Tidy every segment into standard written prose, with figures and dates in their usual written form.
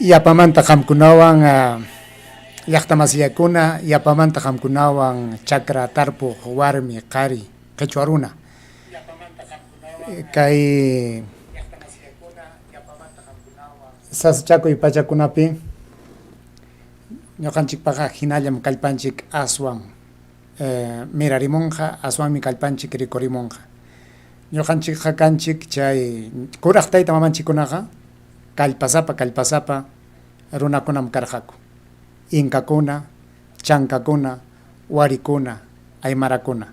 Yapamanta qamkunawan llaqtamasillakuna, yapamanta qamkunawan chakra tarpuq warmi, qari, qhichwa runa. Kay sasachakuy pachakunapi ñuqanchikpaqa hinallam kallpanchik aswan mirarimunqa, aswanmi kallpanchik rikurimunqa. Ñuqanchikqa kanchik chay kuraq tayta mamanchikkunaqa kallpasapa kallpasapa runakunam karqaku, inkakuna, chankakuna, warikuna, aymarakuna.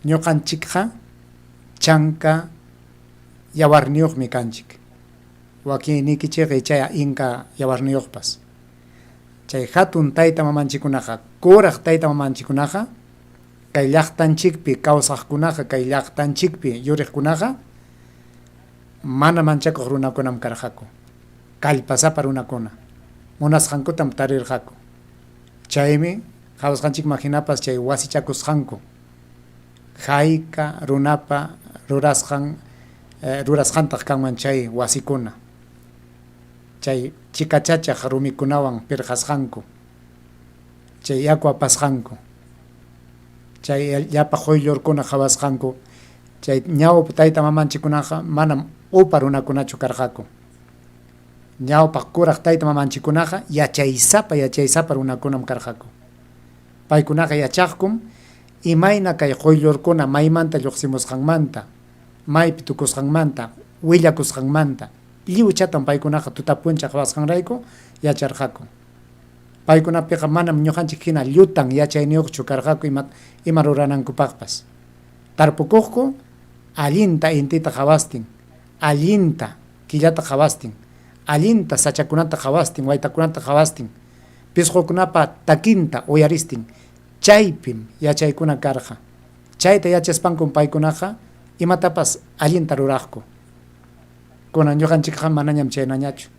Ñuqanchikqa chanka yawarniyuqmi kanchik, wakinniykichikqa ichaya inka yawarniyuqpas. Chay hatun tayta mamanchikkunaqa, kuraq tayta mamanchikkunaqa, kay llaqtanchikpi kawsaqkunaqa, kay llaqtanchikpi yuriqkunaqa mana manchakuq runakunam karqaku, kallpasapa runakuna, munasqankutam tarirqaku. Chaymi qawasqanchikman hinapas chay wasichakusqanku hayka runapa rurasqan rurasqantaq kanman chay wasikuna, chay chikachachaq rumikunawan pirqasqanku, chay yaku apasqanku, chay llapa quyllurkuna qawasqanku, chay ñawpa tayta mamanchikkunaqa manam upa runakunachu karqaku. Ñawpaq kuraq tayta mamanchikkunaqa yachaysapa yachaysapa runakunam karqaku. Paykunaqa yachaqkum imayna kay quyllurkuna maymanta lluqsimusqanmanta, maypi tukusqanmanta, willakusqanmanta, lliwchatam paykunaqa tuta puncha qawasqanrayku yacharqaku. Paykunapiqa manam ñuqanchik hina llutan yachayniyuqchu karqaku ima ima ruranankupaqpas. Tarpukuqku allinta intita qawastin, allinta killata qawastin, allinta sachakunata qawastin, waytakunata qawastin, pisqukunapa takinta uyaristin, chaypim yachaykuna karqa. Chayta yachaspankum paykunaqa imatapas allinta ruraqku. Kunan ñuqanchikqa manañam chaynañachu.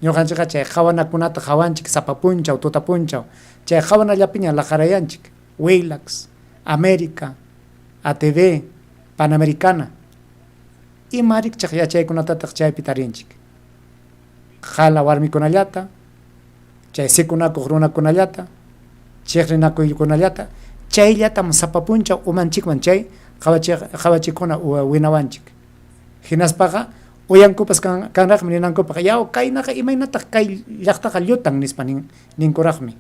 Ñuqanchikqa chay qawanakunata qawanchik sapa punchaw, tuta punchaw. Chay qawanallapiña laqarayanchik. Willax, América, ATV, Panamericana. Ima rikchaq yachaykunatataq chaypi tarinchik? Qala warmikunallata, chay sikunakuq runakunallata, chiqrinakuykunallata, chayllatam sapa punchaw umanchikman chay qawachikuna winawanchik. Hinaspaqa uyankupas kanraqmi ninankupaq, yaw kaynaqa imaynataq kay llaqtaqa llutan nispa ninkuraqmi.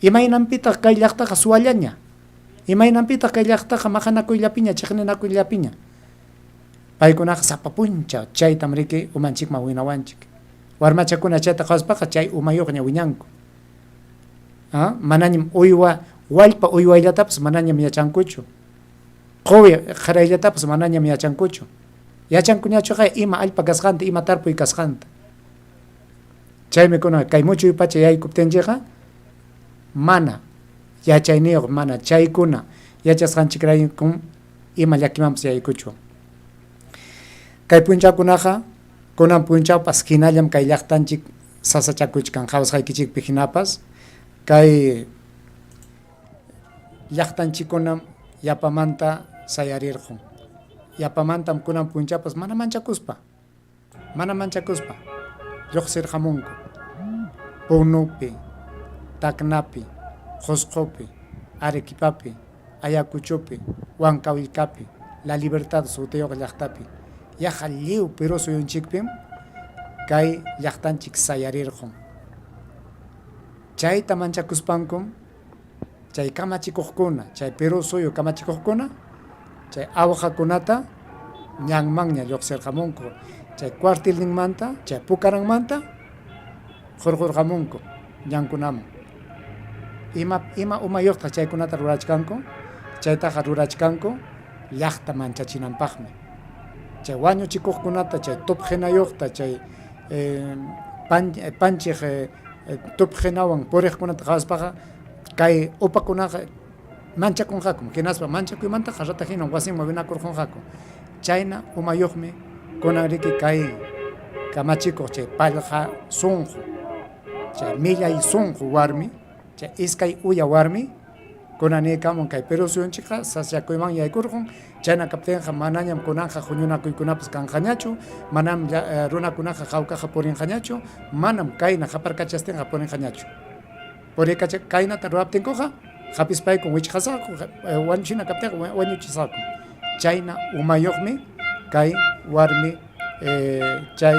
Imaynanpitaq kay llaqtaqa suwallaña? Imaynanpitaq kay llaqtaqa maqanakuyllapiña, chiqninakuyllapiña? Paykunaqa sapa punchaw chaytam riki umanchikman winawanchik. Warmachakuna chayta qawaspaqa chay umayuqña wiñanku. Ah, manañam uywa, wallpa uywayllatapas manañam yachankuchu. Quwi qarayllatapas manañam yachankuchu. Yachankuñachuqa ima allpa kasqanta, ima tarpuy kasqanta. Chaymi kunan kay muchuy pacha yaykuptinchikqa mana yachayniyuq mana chaykuna yachasqanchikraykum ima llakimanpas yaykuchwan. Kay punchawkunaqa kunan punchawpas hinallam kay llaqtanchik sasachakuchkan qawasqaykichikpi hinapas kay llaqtanchikkunam yapamanta sayarirqun. Yapamantam kunan punchawpas mana manchakuspa Mana manchakuspa lluqsirqamunku Punupi, Tacnapi, Qusqupi, Arequipapi, Ayacuchopi, Huancavelicapi, La Libertad sutiyuq llaqtapi, yaqa lliw Perú suyunchikpim kay llaqtanchik sayarirqun. Chayta manchakuspankum chay kamachikuqkuna, chay Perú suyu kamachikuqkuna chay awqakunata ñanmanña lluqsirqamunku, chay cuartilninmanta, chay pukaranmanta qurqurqamunku ñankunaman. Ima ima umayuqtaq chaykunata rurachkanku? Chaytaqa rurachkanku llaqta manchachinanpaqmi. Chay wañuchikuqkunata, chay tupqinayuqta, chay panchiq tupqinawan puriqkunata qhawaspaqa kay upakunaqa manchakunqakum, hinaspa manchakuymantaqa rata hinam wasinman winakurqunqaku. Chayna umayuqmi kunan riki kay kamachikuq chay pallqa sunqu, chay millay sunqu warmi, chay iskay uya warmi kunan niykamun kay Perú suyunchikqa sasachakuyman yaykurqun, chayna kaptinqa manañam kunanqa huñunakuykunapas kanqañachu, manam runakunaqa hawkaqa purinqañachu, manam kayna qaparkachastinqa purinqañachu. Puriykacha kaynata ruwaptinkuqa hapispaykum wichqasaqku, wañuchina kaptinqa wañuchisaqku. Chayna umayuqmi kay warmi chay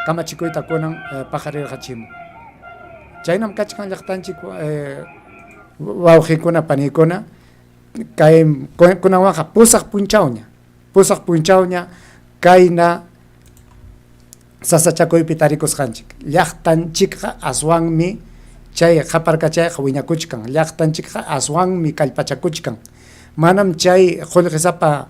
kamachikuyta kunan paqarirqachimun. Chaynam kachkan llaqtanchik wawqikuna, panikuna, kay kunanwanqa pusaq punchawña, pusaq punchawña kayna sasachakuypi tarikusqanchik. Llaqtanchikqa aswanmi chay qaparkachayqa wiñakuchkan, llaqtanchikqa aswanmi kallpachakuchkan. Manam chay qullqisapa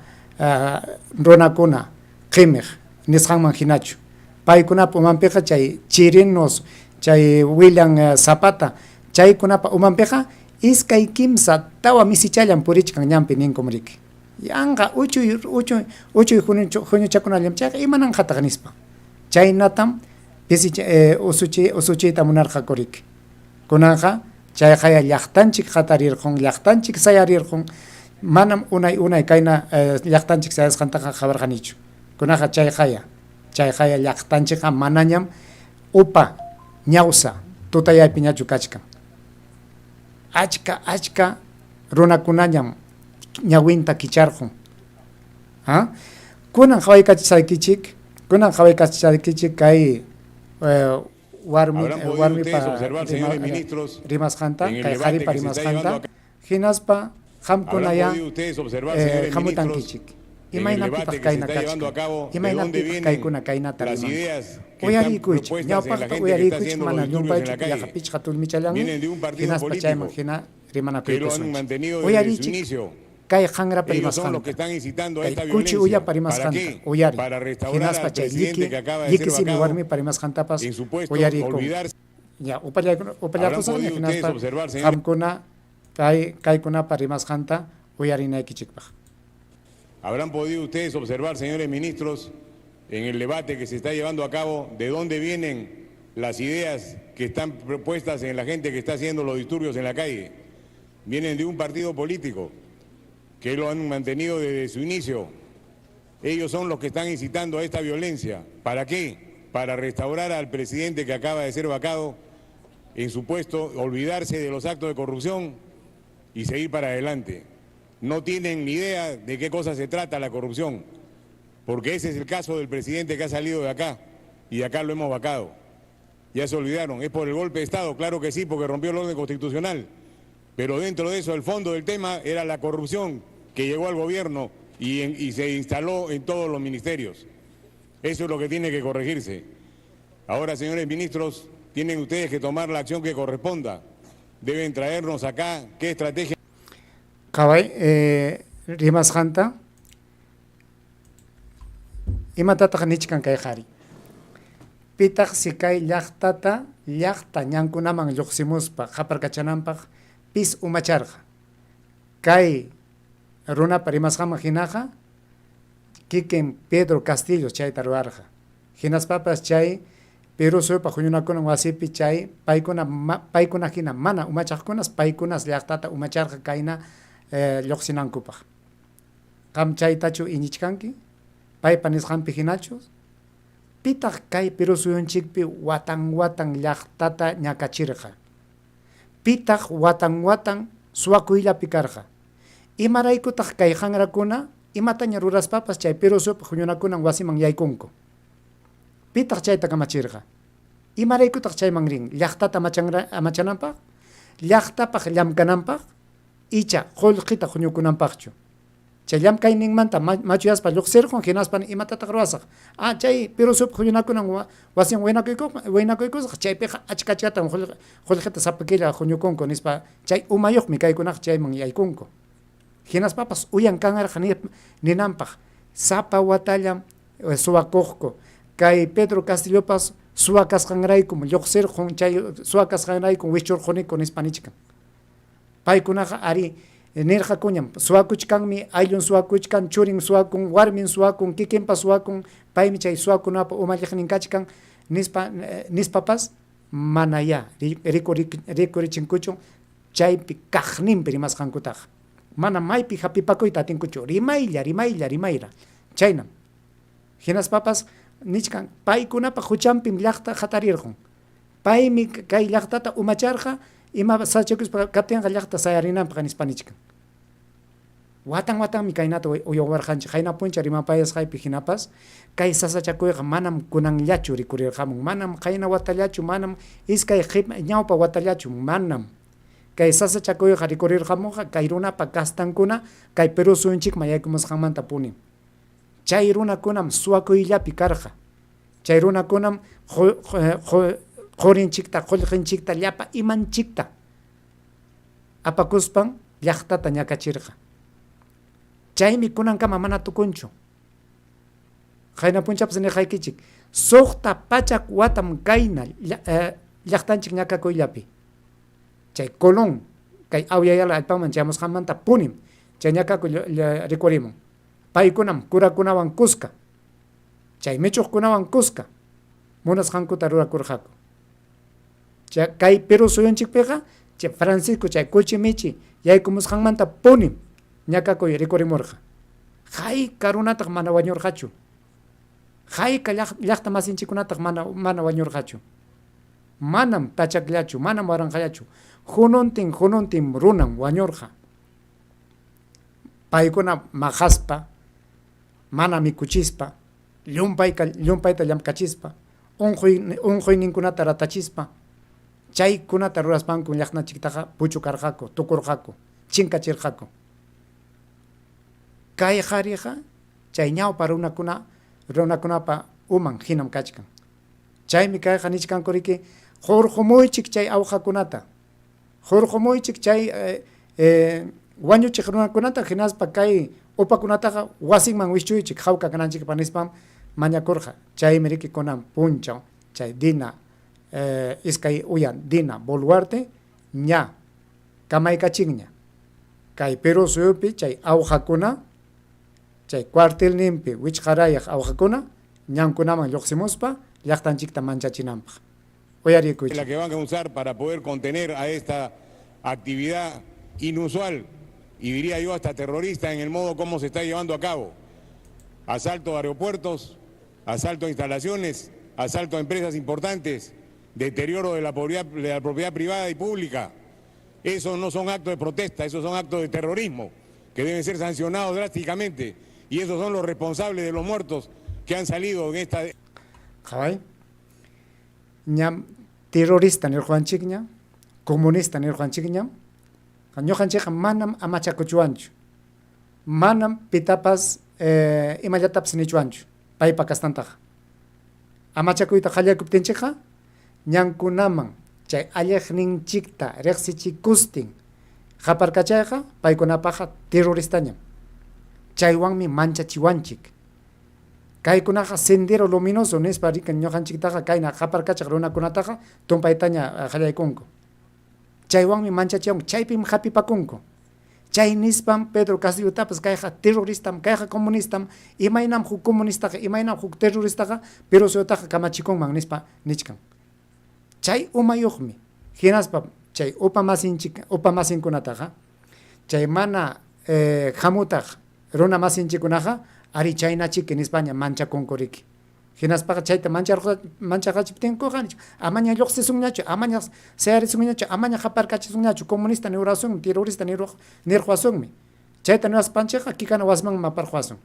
runakuna qimiq nisqanman hinachu. Paykunapa umanpiqa chay Chirinos, chay William Zapata, chaykunapa umanpiqa iskay, kimsa, tawa misichallam purichkan ñanpi ninkum riki. Yanqa uchuy uchuy uchuy huñuchakunallam chayqa imananqataq nispa. Chaynatam pisi usuchi usuchiyta munarqaku riki. Kunanqa chayqaya llaqtanchik qatarirqun, llaqtanchik sayarirqun, manam unay unay kayna llaqtanchik sayasqantaqa qawarqanichu. Kunaqa chayqaya, chayqaya llaqtanchikqa manañam upa, ñawsa, tutayaypiñachu kachkan. Achka achka runakunañam ñawinta kicharqun. Ha? Kunan qawaykachisaykichik, kunan qawaykachisaykichik kay warmi Habrán podido warmipa ustedes observar, rima, señores ministros, rimasqanta, en el kay debate qharipa que se está rimasqanta, llevando a hinaspa Habrán qamkunayá podido ustedes observar, señores ministros, hamutankichik. en el Imaynapitaq debate que se kayna está llevando kachkan? a cabo, de dónde Imaynapitaq vienen kaykuna kaynata las rimanku? ideas que están Uyarikuychik, propuestas en la ñawpaqta gente que está uyarikuychik haciendo los mana disturbios en la llumpaychu yaqa calle. pichqa tulmichallanmi, Vienen de un partido hinaspa chayman político hina que lo han rimanakuykusunchik. mantenido desde su Uyarichik inicio. kay qanrapa Ellos son los rimasqanta, que están incitando a kay esta kuchi violencia. uyapa ¿Para rimasqanta, qué? uyariy. Para restaurar Hinaspa al chay presidente lliki que acaba de lliki ser simi vacado warmipa rimasqantapas en su puesto, uyariykunku. olvidarse. Ya, Habrán upallakusaqña podido ustedes hinaspa observar, señores. qamkuna kay kaykunapa rimasqanta uyarinaykichikpaq. Habrán podido ustedes observar, señores ministros, en el debate que se está llevando a cabo, de dónde vienen las ideas que están propuestas en la gente que está haciendo los disturbios en la calle. Vienen de un partido político que lo han mantenido desde su inicio. Ellos son los que están incitando a esta violencia. ¿Para qué? Para restaurar al presidente que acaba de ser vacado en su puesto, olvidarse de los actos de corrupción y seguir para adelante. No tienen ni idea de qué cosa se trata la corrupción, porque ese es el caso del presidente que ha salido de acá y de acá lo hemos vacado. Ya se olvidaron, es por el golpe de Estado, claro que sí, porque rompió el orden constitucional, pero dentro de eso el fondo del tema era la corrupción que llegó al gobierno y se instaló en todos los ministerios. Eso es lo que tiene que corregirse. Ahora, señores ministros, tienen ustedes que tomar la acción que corresponda. Deben traernos acá qué estrategia. Qhaway, rimasqanta imatataq nichkan kay qhari? Pitaqsi kay llaqtata llaqta ñankunaman lluqsimuspa qaparkachananpaq pis umacharqa? Kay runapa rimasqanman hinaqa kikin Pedro Castillo chayta ruwarqa. Hinaspapas chay Perú suyupa huñunakunan wasipi chay paykuna paykuna hina mana umachaqkunas paykunas llaqtata umacharqa kayna lluqsinankupaq. Qam chaytachu iñichkanki? Paypa nisqanpi hinachu? Pitaq kay Perú suyunchikpi watan watan llaqtata ñakachirqa? Pitaq watan watan suwakuyllapi karqa? Imaraykutaq kay qanrakuna imataña ruraspapas chay Perú suyupa huñunakunan wasiman yaykunku? Pitaq chayta kamachirqa? Imaraykutaq chayman rin llaqtata amachananpaq? Llaqtapaq llamkananpaq icha qullqita huñukunanpaqchu? Chay llamkayninmanta machuyaspa lluqsirqun, hinaspan imatataq ruwasaq? Ah, chay Perú suyup huñunakunan wasin winakuykusaq, chaypiqa achka achkatam qullqita sapa killa huñukunku nispa, chay umayuqmi kaykunaqa chayman yaykunku. Hinaspapas uyan kanarqa ninanpaq, sapa watallam suwakuqku. Kay Pedro Castillopas suwa kasqanraykum lluqsirqun, chay suwa kasqanraykum wischurquniku nispa nichkan. Paykunaqa arí nirqakuñam, suwakuchkanmi, ayllun suwakuchkan, churin suwakun, warmin suwakun, kikinpas suwakun, paymi chay suwakunapa umalliqnin kachkan nispa nispapas manayá rikurichinkuchu chaypi kaqninpi rimasqankutaqa. Manam maypi hapipakuyta atinkuchu, rimaylla, rimaylla, rimayra. Chaynam. Hinaspapas nichkan, paykunapa huchanpim llaqta hatarirqun. Paymi kay llaqtata umacharqa ima sasachakuspa kaptinqa llaqta sayarinanpaq nispa nichkan. Watan watanmi kaynata uyawarqanchik, qayna puncha rimapayasqaypi hinapas kay sasachakuyqa manam kunanllachu rikurirqamun, manam qayna watallachu, manam iskay ñawpa watallachu, manam. Kay sasachakuyqa rikurirqamunqa kay runapa kastankuna kay Perú suyunchikman yaykumusqanmantapunim. Chay runakunam suwakuyllapi karqa. Chay runakunam qurinchikta, qullqinchikta, llapa imanchikta apakuspan llaqtata ñakachirqa. Chaymi kunankama mana tukunchu. Qayna punchapas nirqaykichik, 600 watam kayna llaqtanchik ñakakuyllapi. Chay Colón kay Awya-Yala allpaman chayamusqanmanta punim chay ñakakuy rikurimun. Paykunam curakunawan kuska Chay michuqkunawan kuska munasqankuta rurakurqaku. Chay kay Perú suyunchikpiqa chay Francisco chay kuchi michi yaykumusqanmanta punim ñakakuy rikurimurqa. Hayka runataq mana wañurqachu? Hayka llaqta masinchikkunataq mana mana wañurqachu? Manam pachakllachu, manam waranqallachu. Hununtin hununtin runam wañurqa. Paykuna maqaspa mana mikuchispa, llumpayka llumpayta llamkachispa, unquy unquyninkunata ratachispa, chaykunata ruraspankum llaqtanchiktaqa puchukarqaku, tukurqaku, chinkachirqaku. Kay qariqa chay ñawpa runakuna runakunapa uman hinam kachkan. Chaymi kayqa nichkankuriki, Hurqumuychik chay awqakunata, hurqumuychik chay wañuchiq runakunata hinaspa kay upakunataqa wasinman wischuychik hawka kananchikpaq nispam mañakurqa. Chaymi riki kunan punchaw chay Dina iskay uyan Dina Boluarte ña kamaykachinña kay Perú suyupi chay awqakuna chay cuartelninpi wichqarayaq awqakuna ñankunaman lluqsimuspa llaqtanchikta manchachinanpaq. Uyarikuychik. La que van a usar para poder contener a esta actividad inusual y diría yo hasta terrorista en el modo como se está llevando a cabo. Asalto a aeropuertos, asalto a instalaciones, asalto a empresas importantes, deterioro de la propiedad, de la propiedad privada y pública. Esos no son actos de protesta, esos son actos de terrorismo que deben ser sancionados drásticamente y esos son los responsables de los muertos que han salido en esta... Qhaway. Ñam terrorista nirqanchikña, comunista nirqanchikñam, ñuqanchikqa manam amachakuchwanchu, manam pitapas imallatapas nichwanchu paypa kastantaqa. Amachakuyta qallaykuptinchikqa ñankunaman chay alliqninchikta riqsichikustin qaparkachayqa paykunapaqqa terroristañam. Chaywanmi manchachiwanchik. Kaykunaqa Sendero Luminoso nispa riki ñuqanchiktaqa kayna qaparkachaq runakunataqa tumpaytaña qallaykunku. Chaywanmi manchachiwanku, chaypim hapipakunku. Chay nispam Pedro Castillotapas kayqa terroristam, kayqa comunistam, imaynam huk comunistaqa, imaynam huk terroristaqa Perú suyutaqa kamachikunman nispa nichkan. Chay umayuqmi hinaspa chay upa masinchik, upa masinkunataqa chay mana hamutaq Runa masinchikkunaqa ari chaynachiki nispaña manchakunku riki. Hinaspaqa chayta mancharqachiptinkuqa amaña lluqsisunñachu, amaña sayarisunñachu, amaña qaparkachisunñachu, comunista niwrasunmi, terrorista nirquwasunmi. Chayta niwaspanchikqa kikana wasimanmi aparquwasun.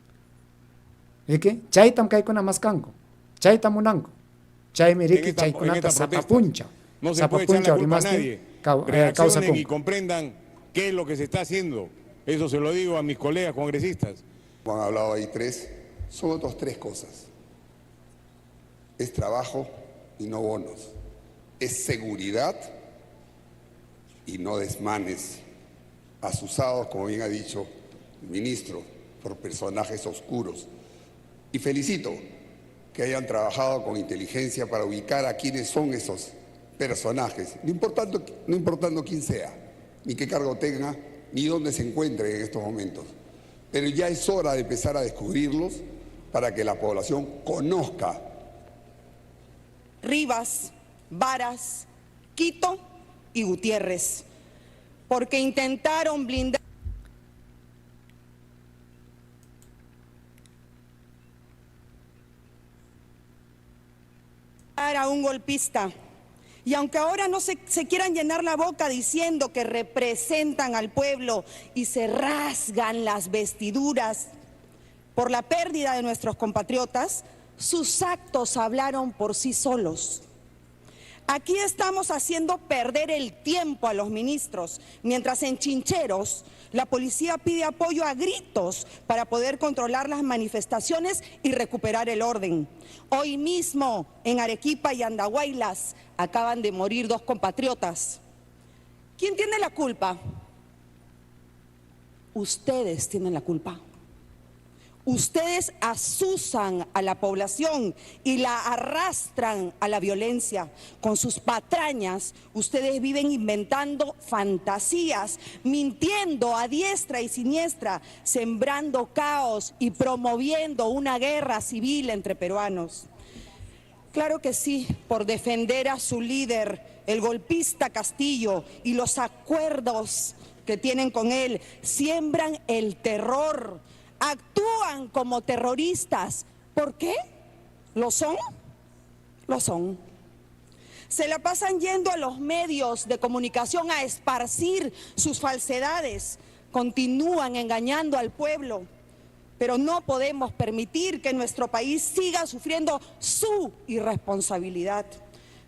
Riki? Chaytam kaykuna maskanku. Chaytam munanku. Chaymi riki chaykunata sapa punchaw, No se sapa puede echar la punchaw culpa a rimastin nadie. Reaccionen y kawsakunku. comprendan qué es lo que se está haciendo. Eso se lo digo a mis colegas congresistas. Como han hablado ahí tres, son otras tres cosas. Es trabajo y no bonos. Es seguridad y no desmanes, asusados, como bien ha dicho el ministro, por personajes oscuros. Y felicito que hayan trabajado con inteligencia para ubicar a quienes son esos personajes, no importando quién sea, ni qué cargo tenga, ni dónde se encuentre en estos momentos. Pero ya es hora de empezar a descubrirlos para que la población conozca. Rivas, Varas, Quito y Gutiérrez, porque intentaron blindar a un golpista. Y aunque ahora no se quieran llenar la boca diciendo que representan al pueblo y se rasgan las vestiduras por la pérdida de nuestros compatriotas, sus actos hablaron por sí solos. Aquí estamos haciendo perder el tiempo a los ministros, mientras en Chincheros la policía pide apoyo a gritos para poder controlar las manifestaciones y recuperar el orden. Hoy mismo en Arequipa y Andahuaylas acaban de morir 2 compatriotas. ¿Quién tiene la culpa? Ustedes tienen la culpa. Ustedes asusan a la población y la arrastran a la violencia. Con sus patrañas, ustedes viven inventando fantasías, mintiendo a diestra y siniestra, sembrando caos y promoviendo una guerra civil entre peruanos. Claro que sí, por defender a su líder, el golpista Castillo, y los acuerdos que tienen con él, siembran el terror. Actúan como terroristas. ¿Por qué? ¿Lo son? Lo son. Se la pasan yendo a los medios de comunicación a esparcir sus falsedades. Continúan engañando al pueblo. Pero no podemos permitir que nuestro país siga sufriendo su irresponsabilidad.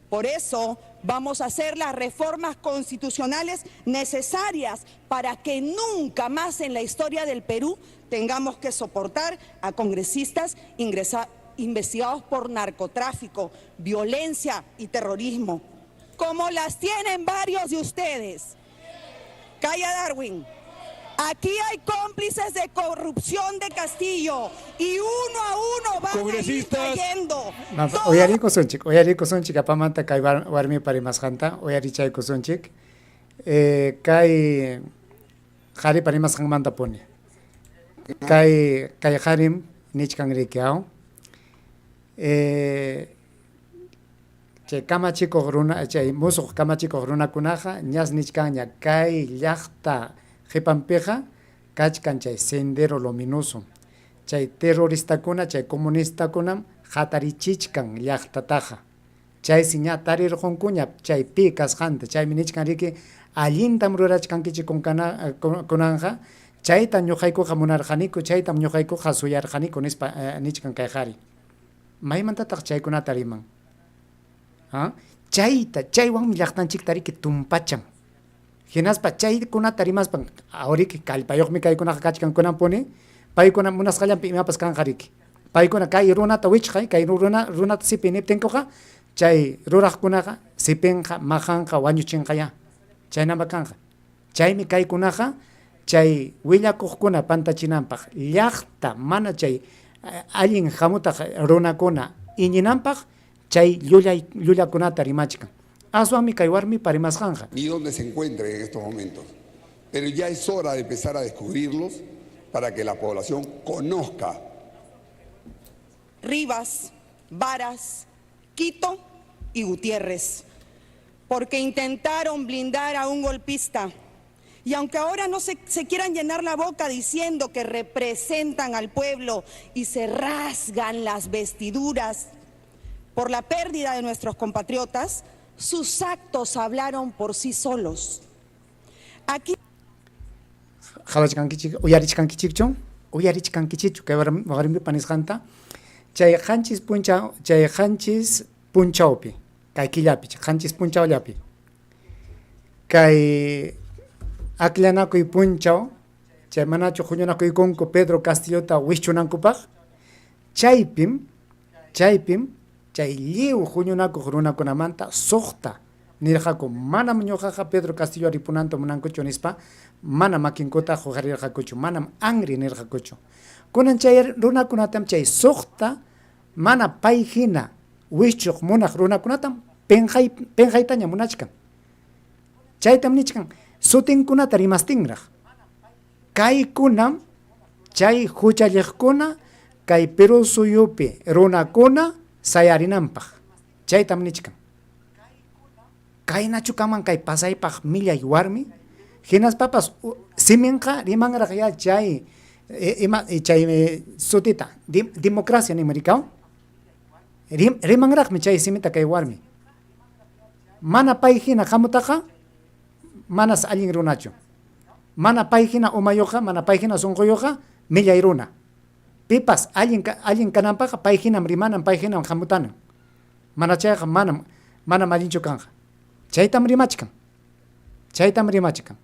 Por eso vamos a hacer las reformas constitucionales necesarias para que nunca más en la historia del Perú tengamos que soportar a congresistas investigados por narcotráfico, violencia y terrorismo, como las tienen varios de ustedes. Calla, Darwin. Aquí hay cómplices de corrupción de Castillo y uno a uno van a ir Congresistas. cayendo. Ma, Todos uyarikusunchik, uyarikusunchik apamanta kay warmipa rimasqanta, uyarichaykusunchik. Kay qharipa rimasqanmanta puni. Kay qharim nichkan riki, aw? Chay kamachikuq runa, chay musuq kamachikuq runakunaqa ñas nichkanña kay llaqta qhipanpiqa kachkan chay Sendero Luminoso. Chay terroristakuna, chay comunistakunam hatarichichkan llaqtataqa. Chaysi ña tarirqunkuña chay pi kasqanta, chaymi nichkan riki allintam rurachkankichik kunanja, chayta ñuqaykuqa munarqaniku, chaytam ñuqaykuqa suyarqaniku nispa nichkan kay qhari. Maymantataq chaykunata riman? ¿Ah? Chayta, chaywanmi llaqtanchikta riki tumpachan. Hinaspa chaykunata rimaspan, awriki kallpayuqmi kaykunaqa kachkan kunanpuni, paykuna munasqallanpi imapas kanqa riki. Paykuna kay runata wichqay, kay runata sipi niptinkuqa, chay ruraqkunaqa sipinqa, maqanqa, wañuchinqa ya. Chaynama kanqa. Chaymi kaykunaqa chay willakuqkuna pantachinanpaq, llaqta mana chay allin hamutaq runakuna iñinanpaq, chay llullakunata rimachkan. Aswanmi kay warmipa rimasqanqa. Ni dónde se encuentren en estos momentos. Pero ya es hora de empezar a descubrirlos para que la población conozca. Rivas, Varas, Quito y Gutiérrez, porque intentaron blindar a un golpista. Y aunque ahora no se quieran llenar la boca diciendo que representan al pueblo y se rasgan las vestiduras por la pérdida de nuestros compatriotas, sus actos hablaron por sí solos. Aquí Qhawachkankichik, uyarichkankichikchu, uyarichkankichikchu kay warmipa nisqanta. Chay qanchis punchaw, chay qanchis punchawpi, kay killapi, chay qanchis punchawllapi. Kay akllanakuy punchaw, chay manachu huñunakuykunku Pedro Castillota wischunankupaq? Chaypim, chaypim chay lliw huñunakuq runakunamanta suqta nirqaku, manam ñuqaqa Pedro Castillo ripunanta munankuchu nispa, mana makinkuta huqarirqakuchu, manam anri nirqakuchu. Kunan chay runakunatam chay suqta mana pay hina wischuq munaq runakunatam penqay penqaytaña munachkan. Chaytam nichkan sutinkunata rimastinraq. Kaykunam chay huchalliqkuna kay Perú suyupi runakuna sayarinanpaq. Chaytam nichkan. Kaynachu kanman kay pasaypaq millay warmi? Hinaspapas siminqa rimanraq ya chay ima chay sutita democracia ninmi rikaw. Rimanraqmi chay simita kay warmi. Mana pay hina hamutaqa manas allin runachu. Mana pay hina umayuqqa, mana pay hina sunquyuqqa millay runa. Pipas allin allin kananpaqqa pay hinam rimanan, pay hinam hamutanan. Mana chayqa manam manam allinchu kanqa. Chaytam rimachkan. Chaytam rimachkan.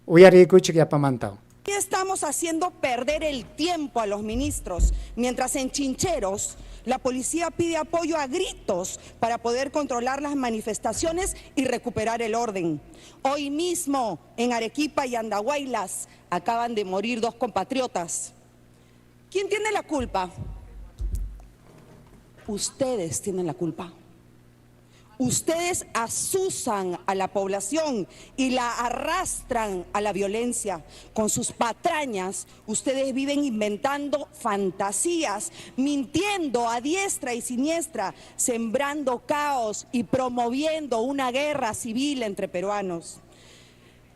Uyariykuychik yapamantawan. Estamos haciendo perder el tiempo a los ministros, mientras en Chincheros la policía pide apoyo a gritos para poder controlar las manifestaciones y recuperar el orden. Hoy mismo en Arequipa y Andahuaylas acaban de morir 2 compatriotas. ¿Quién tiene la culpa? Ustedes tienen la culpa. Ustedes asusan a la población y la arrastran a la violencia. Con sus patrañas, ustedes viven inventando fantasías, mintiendo a diestra y siniestra, sembrando caos y promoviendo una guerra civil entre peruanos.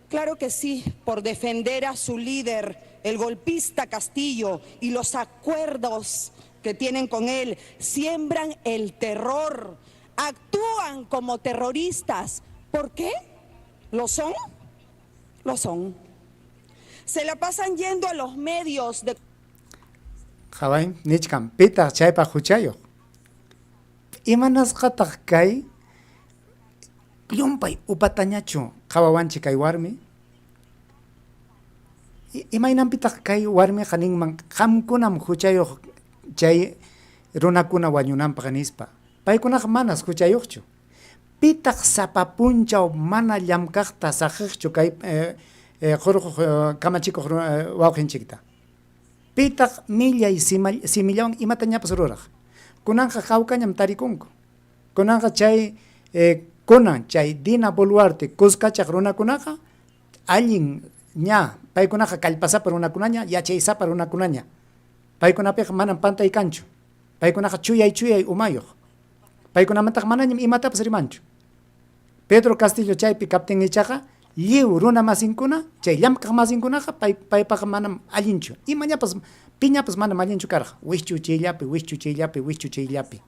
Claro que sí, por defender a su líder, el golpista Castillo, y los acuerdos que tienen con él, siembran el terror. Actúan como terroristas. ¿Por qué? ¿Lo son? Lo son. Se la pasan yendo a los medios de... Qhaway, nichkan, pitaq chaypaq huchayuq. Imanasqataq kay llumpay upatañachu qhawawanchik kay warmi? Imaynanpitaq kay warmiqa ninman qamkunam huchayuq chay runakuna wañunanpaq nispa? Paykunaqa manas huchayuqchu. Pitaq sapa punchaw mana llamkaqta saqiqchu kay qurquq kamachikuq wawqinchikta? Pitaq millay simillawan imatañapas ruraq? Kunanqa hawkañam tarikunku. Kunanqa chay kunan chay Dina Boluarte kuskachaq runakunaqa allin ña, paykunaqa kallpasapa runakunaña, yachaysapa runakunaña. Paykunapiqa manam pantay kanchu. Paykunaqa chuyay chuyay umayuq. Paykunamantaqa manañam imatapas rimanchu. Pedro Castillo chaypi kaptin ichaqa lliw runa masinkuna, chay llamkaq masinkunaqa pay paypaqa manam allinchu. Imañapas piñapas manam allinchu karqa. Wischu chayllapi, wischu chayllapi, wischu chayllapi.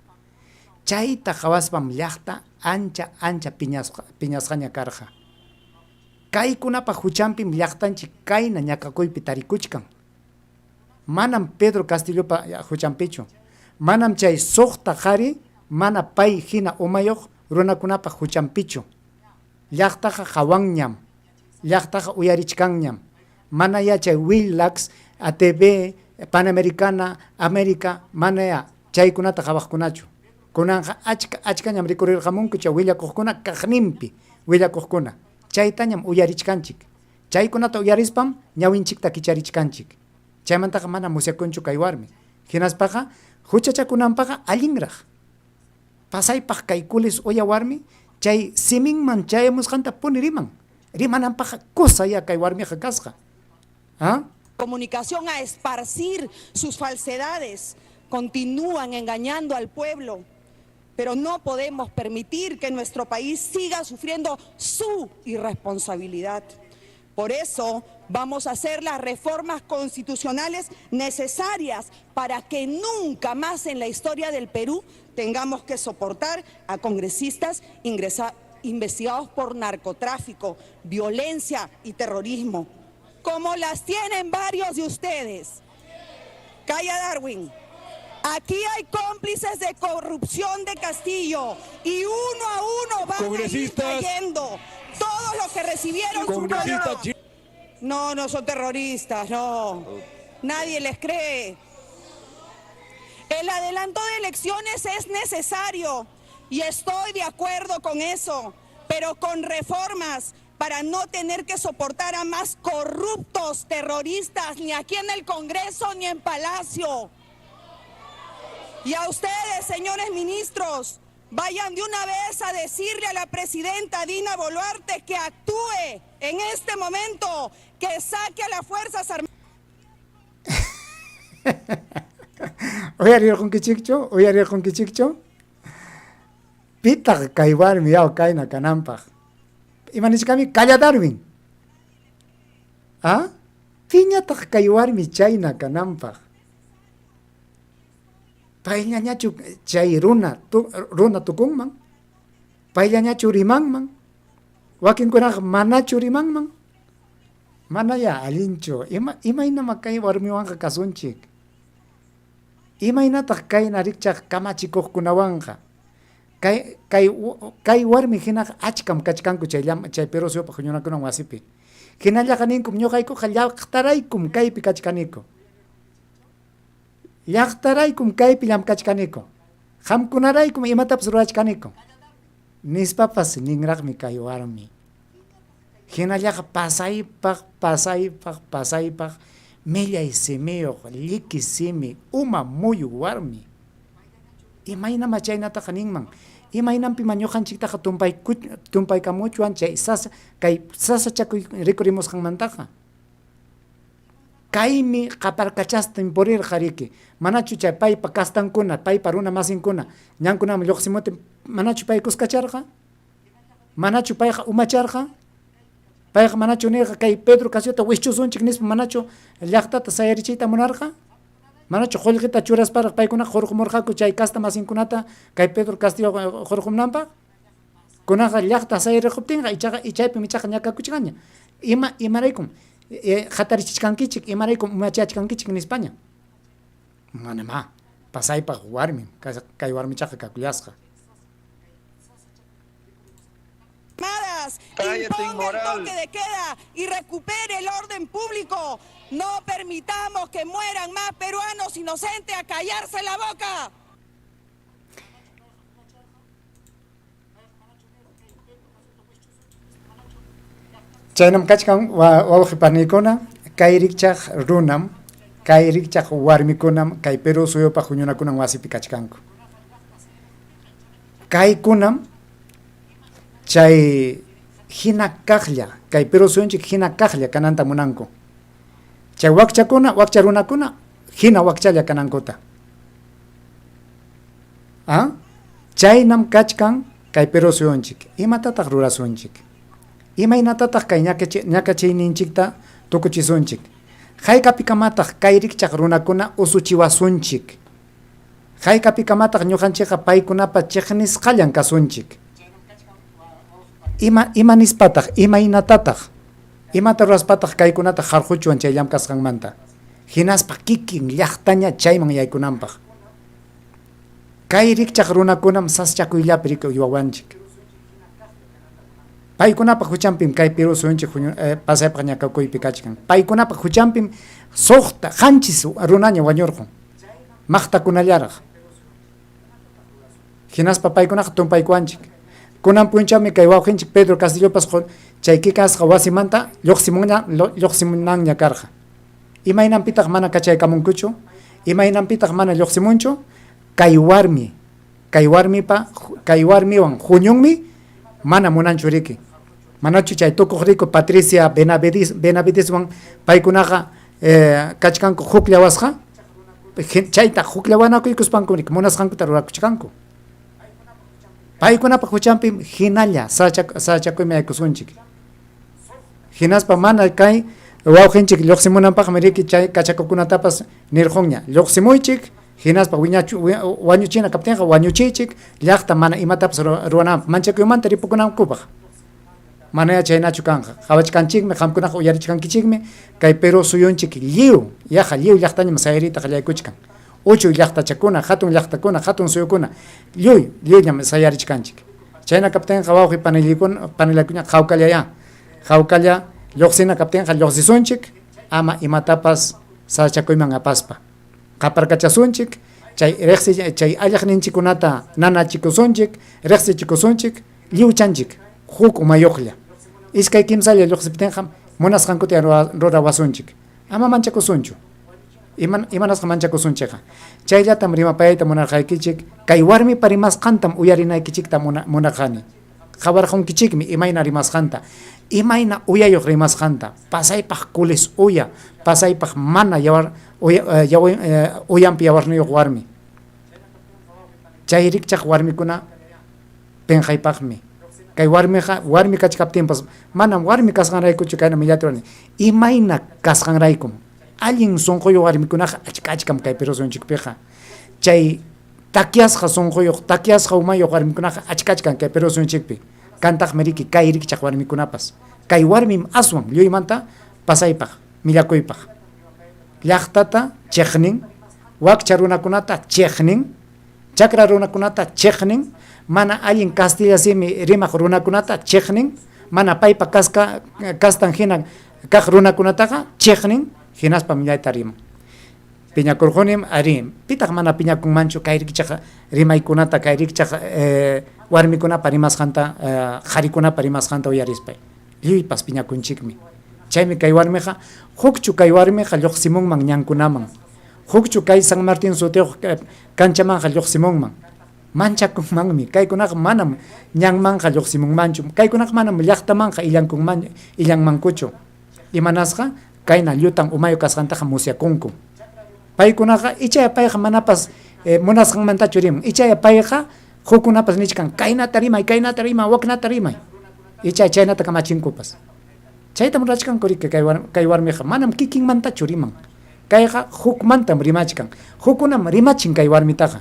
Chayta qawaspam llaqta ancha ancha piñasqa piñasqaña karqa. Kaykunapa huchanpim llaqtanchik kayna ñakakuypi tarikuchkan. Manam Pedro Castillopa huchanpichu. Manam chay suqta qhari mana pay hina umayuq runakunapa huchanpichu. Llaqtaqa qawanñam. Llaqtaqa uyarichkanñam. Manayá chay Willax, ATV, Panamericana, América, manayá chaykunata qawaqkunachu. Kunanqa achka achkañam rikurirqamunku chay willakuqkuna kaqninpi willakuqkuna. Chaytañam uyarichkanchik. Chaykunata uyarispam ñawinchikta kicharichkanchik. Chaymantaqa mana musyakunchu kay warmi. Hinaspaqa huchachakunanpaqa allinraq. Pasaypaq kay kulis uya warmi chay siminman chayamusqanta puni riman. Rimananpaqqa kusayá kay warmiqa kasqa. ¿Ah? Comunicación a esparcir sus falsedades. Continúan engañando al pueblo. Pero no podemos permitir que nuestro país siga sufriendo su irresponsabilidad. Por eso vamos a hacer las reformas constitucionales necesarias para que nunca más en la historia del Perú tengamos que soportar a congresistas investigados por narcotráfico, violencia y terrorismo, como las tienen varios de ustedes. Calla, Darwin. Aquí hay cómplices de corrupción de Castillo y uno a uno van a ir cayendo. Todos los que recibieron su bono. No, no son terroristas, no. Nadie les cree. El adelanto de elecciones es necesario y estoy de acuerdo con eso, pero con reformas para no tener que soportar a más corruptos terroristas ni aquí en el Congreso ni en Palacio. Y a ustedes, señores ministros, vayan de una vez a decirle a la presidenta Dina Boluarte que actúe en este momento, que saque a las Fuerzas Armadas. Uyarirqunkichikchu? Uyarirqunkichikchu? Pitaq kay warmi yaw kayna kananpaq? Ima nichkami? Calla Darwin. ¿Ah? Piñataq kay warmi chayna kananpaq? Payllañachu chay runa tu, runa tukunman? Payllañachu rimanman? Wakinkunaqa manachu rimanman? Manaya allinchu. Ima imaynama kay warmiwanqa kasunchik? Imaynataq kayna rikchaq kamachikuqkunawanqa? Kay kay kay warmi hinaqa achkam kachkanku chay chay Perú suyupa huñunakunan wasipi. Hinallaqa ninkum ñuqaykuqa llaqtaraykum kaypi kachkaniku. Llaqtaraykum kaypi llamkachkaniku. Qamkunaraykum imatapas rurachkaniku. Nispapas ninraqmi kay warmi. Hinallaqa pasaypaq, pasaypaq, pasaypaq millay simiyuq, lliki simi, uma muyu warmi. Imaynamá chaynataqa ninman? Imaynanpimá ñuqanchiktaqa tumpaykamuchwan chay sasa kay sasachakuy rikurimusqanmantaqa? Kaymi qaparkachastin purirqa riki. Manachu chay paypa kastankuna, paypa runa masinkuna ñankunaman lluqsimutin manachu pay kuskacharqa? Manachu payqa umacharqa? Payqa manachu nirqa kay Pedro Castillota wischusunchik nispa manachu llaqtata sayarichiyta munarqa? Manachu qullqita churasparaq paykunaqa hurqumurqaku chay kasta masinkunata kay Pedro Castillo hurqumunanpaq? Kunanqa llaqta sayariquptinqa ichaqa ichaypim ichaqa ñakakuchkanña. Ima imaraykum hatarichichkankichik, imaraykum umachachkankichik nispaña. Manamá, pasaypaq warmim kay warmichaqa kakullasqa. Cállate, Imponga el toque de queda y recupere el orden público. No permitamos que mueran más peruanos inocentes a callarse la boca. Chaynam kachkan wawqi paniykuna, kay rikchaq runam, kay rikchaq warmikunam kay Perú suyupa huñunakunan wasipi kachkanku. Kaykunam chay hina kaqlla, kay Perú suyunchik hina kaqlla kananta munanku. Chay wakchakuna, wakcha runakuna hina wakchalla kanankuta. ¿Ah? Chaynam kachkan kay Perú suyunchik. Imatataq rurasunchik? Imaynatataq kay ñakachiyninchikta tukuchisunchik? Haykapikamataq kay rikchaq runakuna usuchiwasunchik? Haykapikamataq ñuqanchikqa paykunapa chiqnisqallan kasunchik? Ima ima nispataq, imaynatataq, imata ruraspataq kaykunata qarquchwan chay llamkasqanmanta, hinaspa kikin llaqtaña chayman yaykunanpaq? Kay rikchaq runakunam sasachakuyllapi riki uywawanchik. Paykunapa huchanpim kay Perú suyunchik pasaypaq ñakakuypi kachkan. Paykunapa huchanpim suqta, qanchis runaña wañurqun. Maqtakunallaraq. Hinaspa paykunaqa tumpaykuwanchik. Kunan punchawmi kay wawqinchik Pedro Castillopas chay kikasqa wasimanta lluqsimunña lluqsimunanña karqa. Imaynanpitaq mana kachaykamunkuchu? Imaynanpitaq mana lluqsimunchu? Kay warmi, kay warmipa, kay warmiwan huñunmi mana munanchu riki. Manachu chay tukuq riku Patricia Benavides, Benavideswan paykunaqa kachkanku hukllawasqa? Chayta hukllawanakuykuspankum riki munasqankuta rurakuchkanku. Paykunapa huchanpim hinalla sasachakuyman yaykusunchik. Hinaspa mana kay wawqinchik lluqsimunanpaqmi riki chay kachakukunatapas nirqunña, lluqsimuychik, hinaspa wañuchina kaptinqa wañuchiychik, llaqta mana imatapas ruwananpaq, manchakuymanta ripukunankupaq. Manayá chaynachu kanqa. Qawachkanchikmi, qamkunaqa uyarichkankichikmi, kay Perú suyunchik lliw, yaqa lliw llaqtañam sayariyta qallaykuchkan. Uchuy llaqtachakuna, hatun llaqtakuna, hatun suyukuna, lluy, lluyllam sayarichkanchik. Chayna kaptinqa wawqi panillikuna, panillakuna hawkallayá, hawkalla lluqsina kaptinqa lluqsisunchik, ama imatapas sasachakuyman apaspa. Qaparkachasunchik, chay riqsi chay allaqninchikkunata nanachikusunchik, riqsichikusunchik, lliwchanchik huk umayuqlla. Iskay kimsalla lluqsiptinqa munasqankuta rurawasunchik. Ama manchakusunchu. Iman, imanasqa manchakusunchikqa? Chayllatam rimapayayta munarqaykichik, kay warmipa rimasqantam uyarinaykichikta muna, munarqani. Qawarqunkichikmi imayna rimasqanta, imayna uyayuq rimasqanta, pasaypaq kulis uya, pasaypaq mana yawar, uya, eh, yawi, eh, uyanpi yawarniyuq warmi. Chay rikchaq warmikuna penqaypaqmi. Kay warmiqa warmi kachkaptinpas manam warmi kasqanraykuchu kayna millata rurani. Imayna kasqanraykum. Allin sunquyuq warmikunaqa achka-achkam kay Perú suyunchikpiqa. Chay takyasqa sunquyuq, takyasqa umayuq warmikunaqa achka-achkam kay Perú suyunchikpi. Kantaqmi riki kay rikchaq warmikunapas. Kay warmim aswan lluymanta pasaypaq, millakuypaq. Llaqtata chiqnin, wakcha runakunata chiqnin, Chakra runakunata chiqnin, mana allin kastilla simi rimaq runakunata chiqnin, mana paypa kaska kastan hina kaq runakunataqa chiqnin, hinaspa millayta riman. Piñakurqunim, arí, pitaq mana piñakunmanchu kay rikchaq rimaykunata, kay rikchaq warmikunapa rimasqanta, qharikunapa rimasqanta uyarispay. Lluypas piñakunchikmi. Chaymi kay warmiqa, hukchu kay warmiqa lluqsimunman ñankunaman. Hukchu kay San Martín sutiyuq kanchamanqa lluqsimunman. Manchakunmanmi. Kaykunaqa manam ñanmanqa lluqsimunmanchu. Kaykunaqa manam llaqtamanqa illankunman illanmankuchu. Imanasqa? Kayna llutan umayu kasqantaqa musyakunkum. Paykunaqa ichaya payqa manapas munasqanmantachu riman. Ichaya payqa hukkunapas nichkan kaynata rimay, kaynata rimay, waknata rimay. Ichaya chaynata kamachinkupas. Chaytam rurachkanku riki kay kay warmiqa manam kikinmantachu riman. Kayqa hukmantam rimachkan. Hukkunam rimachin kay warmitaqa.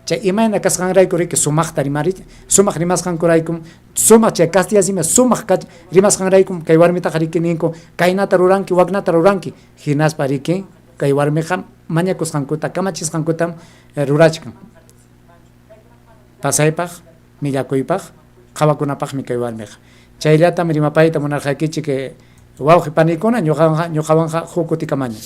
Chay imayna kasqanrayku riki sumaqta rimari sumaq rimasqankuraykum sumaq chay castilla simi sumaq rimasqanraykum kay warmitaqa riki ninku kaynata ruranki waknata ruranki hinaspa riki kay warmiqa mañakusqankuta kamachisqankutam rurachkan. Pasaypaq millakuypaq qawakunapaqmi kay warmiqa. Chayllatam rimapayta munarqaykichik wawqi panikuna ñuqawanqa ñuqawanqa huk kutikamaña.